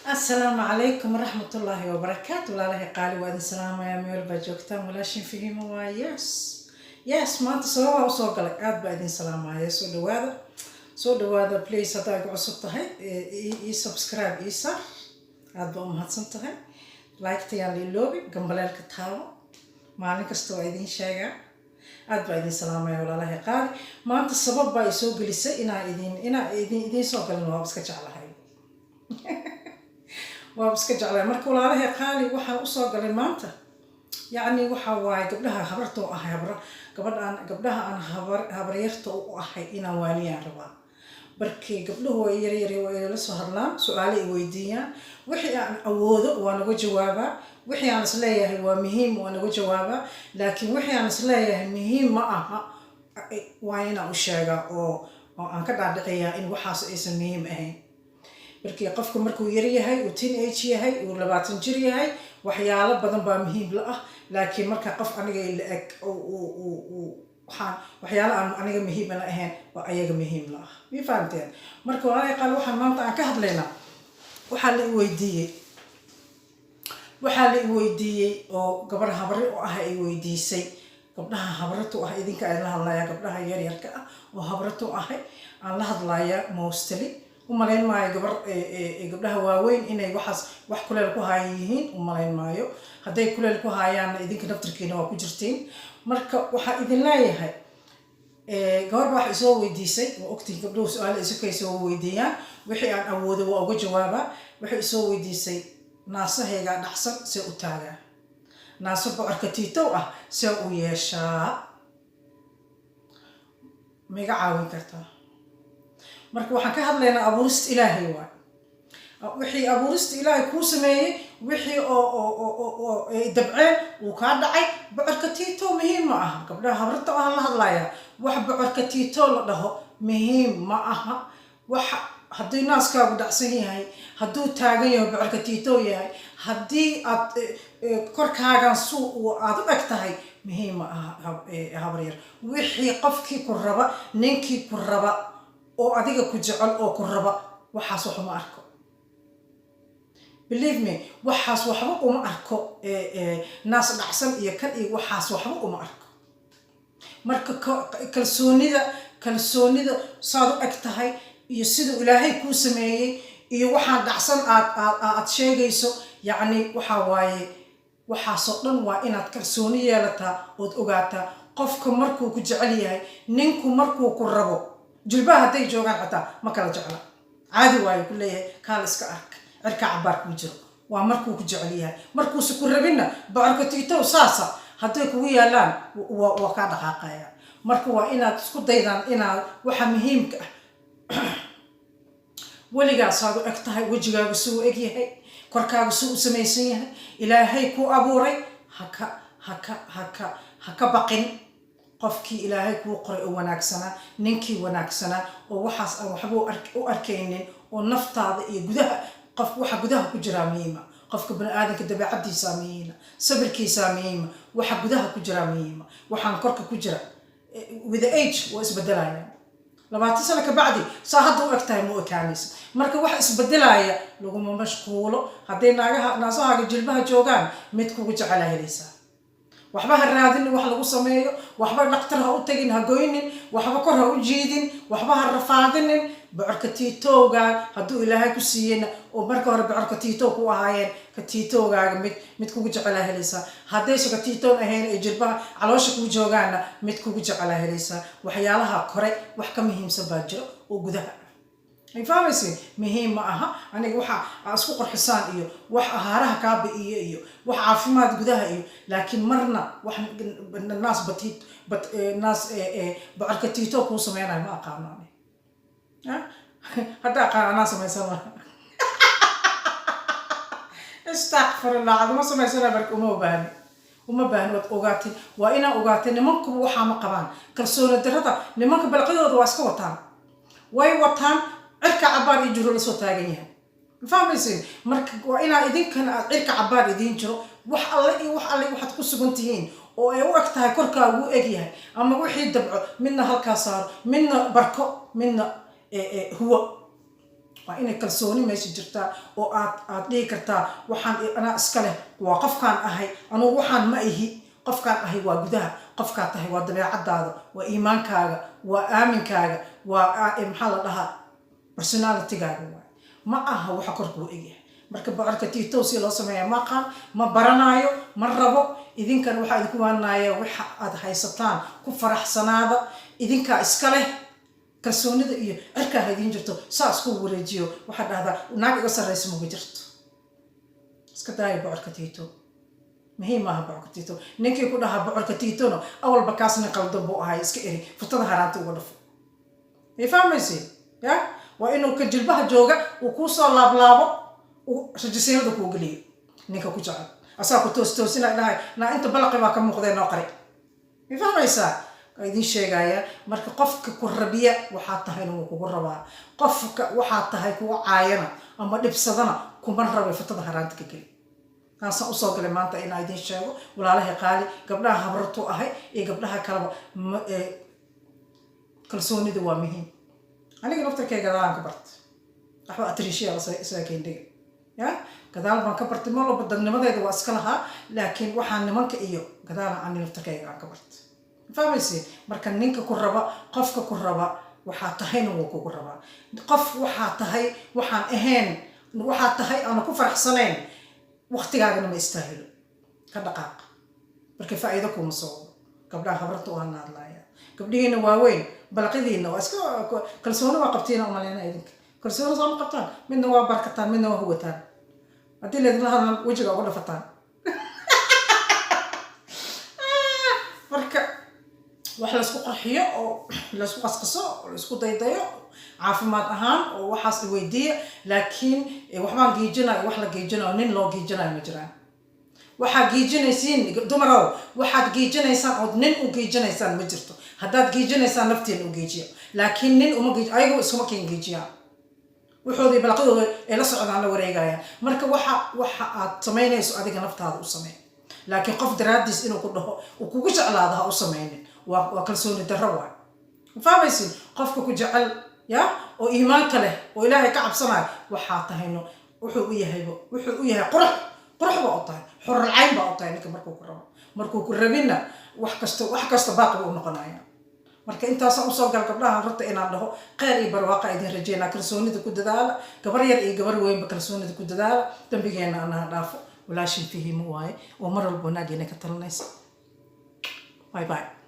Asalaamu calaykum waraxmatullaahi wabarakaatu. Walaalahay qaali, waa idin salaamayaa meel baa joogtaan. Walaashin Fahima waa. Yes, maanta sababaa usoo galay. Aad baa idin salaamaya. Soo dhawaada, soo dhawaada. Please, haddaa igu cusub tahay, ii subscribe ii saar. Aad baa u mahadsan tahay. Like-tayaan la iloobi, gambaleelka taabo. Maalin kasta waa idin sheegaa. Aad baa idin salaamaya, walaalahay qaali. Maanta sabab baa isoo gelisay inaa idin idiin soo galin. Waaba iska jeclahay, waaba iska jeclahay. Marka, walaalahay qaali, waxaan usoo galay maanta, yacni, waxa waaye gabdhaha habarta u ahay, habra gabadhaan, gabdhaha aan habaryarta u ahay inaan waaniyaan rabaa. Markii gabdhuhu way yaryar, way la soo hadlaan, su-aale i weydiiyaan. Wixii aan awoodo waa naga jawaabaa, wixii aan isleeyahay waa muhiim waa naga jawaabaa, laakiin wixii aan isleeyahay muhiim ma aha, waa inaan u sheegaa oo aan ka dhaadhiciyaa in waxaas aysan muhiim ahayn. Markii qofku markuu yar yahay, uu teenage yahay, uu 20 jir yahay, waxyaalo badan baa muhiim la ah. Laakiin marka qof aniga la eg, waxaan waxyaalo aan aniga muhiima la ahayn waa ayaga muhiim la ah. Mi fahamteen? Marka, walaalahay qaal, waxaan maanta aan ka hadlaynaa, waxaa la i weydiiyey oo gabar habari u ah ay weydiisay. Gabdhaha habratu ah idinka aan la hadlaya, gabdhaha yaryarka ah oo habratu ahay aan la hadlaya. Mostly u malayn maayo gabar gabdhaha waaweyn inay waxaas wax kuleel ku haaya yihiin. U malayn maayo. Hadday kuleel ku haayaanna, idinka naftarkiina waa ku jirtiin. Marka waxaa idin leeyahay, gabar baa wax isoo weydiisay. Waa ogtihin, gabdhuhu su-aal isukay soo weydiiyaan. Wixii aan awoodo waa uga jawaabaa. Waxay isoo weydiisay: naasahaygaa dhacsan, see u taagaa? Naaso bocorka tiitow ah see u yeeshaa? Ma iga caawin kartaa? Marka waxaan ka hadlaynaa abuurista Ilaahay. Waay wixii abuurista Ilaahay kuu sameeyey, wixii oo ay dabceen uu kaa dhacay. Bocorka tiito muhiim ma aha. Gabdhaha habrata aan la hadlayaa, wax bocorka tiito la dhaho muhiim ma aha. Wax haddii naaskaagu dhacsan yahay, hadduu taagan yahay, bocorka tiito yahay, haddii aad korkaagan suu aad u eg tahay, muhiim ma aha, habaryar. Wixii qofkii ku raba, ninkii ku raba oo adiga ku jecel oo ku raba, waxaas wax uma arko. Believe me, waxaas waxba uma arko. Naas dhacsan iyo kan iyo waxaas waxba uma arko. Marka kalsoonida saad u eg tahay iyo siduu Ilaahay kuu sameeyey iyo waxaan dhacsan aad sheegayso, yacni, waxaa waaye waxaasoo dhan waa inaad kalsooni yeelataa ood ogaataa qofka markuu ku jecel yahay, ninku markuu ku rabo, jilbaha hadday joogaan xataa ma kala jecla. Caadi waayo, ku leeyahay kaal iska ark, cirka cabaar kuu jiro. Waa markuu ku jecel yahay. Markuuse ku rabinna, bocorka tiitow saasa hadday kugu yaalaan, waa kaa dhaqaaqaya. Marka waa inaad isku daydaan inaad waxa muhiimka ah, weligaa saad u eg tahay, wejigaagu suu u eg yahay, korkaagu suu u samaysan yahay, Ilaahay kuu abuuray, haka baqin. Qofkii Ilaahay kuu qoray oo wanaagsanaa, ninkii wanaagsanaa oo waxaas aan waxba u arkaynin, oo naftaada iyo gudaha qof, waxa gudaha ku jiraa muhiima. Qofka bani aadamka dabeecadiisaa muhiima, sabirkiisaa muhiima, waxa gudaha ku jiraa muhiima. Waxaan korka ku jira with the age waa isbedelayaan. 20 sano ka bacdi saa hadda u eg tahay ma u ekaanaysa. Marka wax isbedelaya laguma mashquulo. Hadday naagaha naasahaaga jilbaha joogaan, mid kugu jecela helaysaa. Waxba ha raadinin wax lagu sameeyo, waxba dhaktar ha u tagin, ha goynin, waxba kor ha u jiidin, waxba ha rafaadinin. Bocorka tiitowgaa hadduu Ilaahay ku siiyeyna, oo marka hore bocorka tiitow ku ahaayeen, ka tiitowgaaga mid kugu jecelaa helaysaa. Haddaysa ka tiitown ahayn ay jilbaha caloosha kuu joogaanna, mid kugu jecelaa helaysaa. Waxyaalaha kore wax ka muhiimsan baa jiro oo gudaha ah. Ay fahmaysi? Muhiim ma aha. Aniga waxa aa isku qurxisaan iyo wax ahaaraha kaa bi'iyo iyo wax caafimaad gudaha iyo, laakiin marna wax naas batiit bat naas bocorka tiito kuu sameynayo ma aqaano ani. Hadda aqaan, anaa samaysan laha. Istakfirullah, aduma samaysana. Marka uma baahni, uma baahni. Waad ogaatay, waa inaa ogaatay. Nimankuba waxaa ma qabaan kalsooni darrada. Nimanka balqadooda waa iska wataan, way wataan, cirka cabaar iyo jiro lasoo taagan yahay. Ma fahmaysin? Marka waa inaa idinkana aad cirka cabaar idiin jiro. Wax alle iyo wax alle waxaad ku sugan tihiin oo ay u eg tahay korkaagu u eg yahay ama wixii dabco, midna halkaa saaro, midna barko, midna huwo. Waa inay kalsooni meesha jirtaa oo aad dhihi kartaa: waxaan anaa iska leh, waa qofkaan ahay anugu, waxaan ma ihi. Qofkaan ahay waa gudaha. Qofkaa tahay waa dabeecadaada, waa iimaankaaga, waa aaminkaaga, waa, maxaa la dhahaa, personalitygaaga waay. Ma aha waxa korkuu egyahay. Marka bocorka tiitow si loo sameeya ma aqaan, ma baranaayo, ma rabo. Idinkan waxaa idinku waanaya: waxa aad haysataan ku faraxsanaada, idinkaa iska leh. Kalsoonida iyo cirkaa ha idiin jirto. Saa isku wareejiyo, waxaad dhahdaa: naag iga sarraysa mama jirto. Iska daaya bocorka tiito, muhiim maaha bocorka tiito. Ninkii ku dhahaa bocorka tiitona, awalba kaas nin qaldan buu ahay. Iska eri, futada haraanta uga dhufo. May fahmaysi? Ya waa inuu ka jilbaha jooga uu kuusoo laablaabo, uu rajasiinada kuu geliyo. Ninka ku jecel asaa ku toos toosina dhahay: naa inta balaqi baa ka muuqdee, noo qari. May fahmaysaa? Waa idiin sheegaya. Marka qofka ku rabiya waxaa tahayna wuu kugu rabaa. Qofka waxaa tahay kugu caayana ama dhibsadana kuma rabay, futada haraanta ka geli. Taasaan usoo galay maanta inaa idiin sheego, walaalahay qaali, gabdhaha habratu ahay iyo gabdhaha kaleba. Kalsoonida waa muhiim. Aniga naftarkay gadaalaan ka bartay. Waxba atriishiya isaga keendhiga ya gadaal baan ka bartay. Mar walba dadnimadeeda waa iska lahaa, laakiin waxaa nimanka iyo gadaalan ani naftarkayga aan ka bartay. Fahmaysi? Marka ninka ku raba, qofka ku raba, waxaa tahayna wuu kugu rabaa. Qof waxaa tahay waxaan ahayn, waxaa tahay aana ku faraxsanayn, waqtigaagana ma istaahilo, ka dhaqaaq. Marka faa'iido kuma soo wado. Gabdhaha habrarta waa la hadlaaya. Gabdhihiina waaweyn, balaqadiina waa iska kalsooni waa qabtiina umaleyna. Idinka kalsooni sooma qabtaan? Midna waa barkataan, midna waa huwataan. Haddii laydinla hadlan, wejiga uga dhafataan. Marka wax laysku qarxiyo oo laysku qasqaso oo laysku daydayo caafimaad ahaan oo waxaas weydiiya. Laakiin waxbaan giijinayo, wax la giijinayo, nin loo giijinayo ma jiraan. Waxaad giijinaysiin, dumarow, waxaad giijinaysaan ood nin u giijinaysaan ma jirto. Haddaad giijinaysaan, nafteena u giijiya, laakiin nin uma giij. Ayagu iskuma keen giijiyaan. Waxoodii balaqadooda ay la socdaan, la wareegayaan. Marka waxa aad samaynayso adiga naftaada u samey, laakiin qof daraaddiis inuu ku dhaho uu kugu jeclaado ha u samaynin. Waa kalsooni darro waay. Ma fahmaysin? Qofka ku jecel ya oo iimaanka leh oo Ilaahay ka cabsanayo, waxaa tahayno wuxuu u yahayba, wuxuu u yahay qurux. Qurux baa u tahay, xuralcayn baa u tahay ninka markuu ku rabo. Markuu ku rabinna, wax kasta baaqi buu u noqonaya. Marka intaasaan usoo gal, gabdhaha horta, inaan dhaho kheyr iyo barwaaqa idin rajeynaa. Kalsoonida ku dadaala, gabar yar iyo gabar weynba, kalsoonida ku dadaala. Dambigeena anaha dhaafo. Walaashin Fahiimo waaye oo mar walba wanaageena ka talinaysa. Bye bye.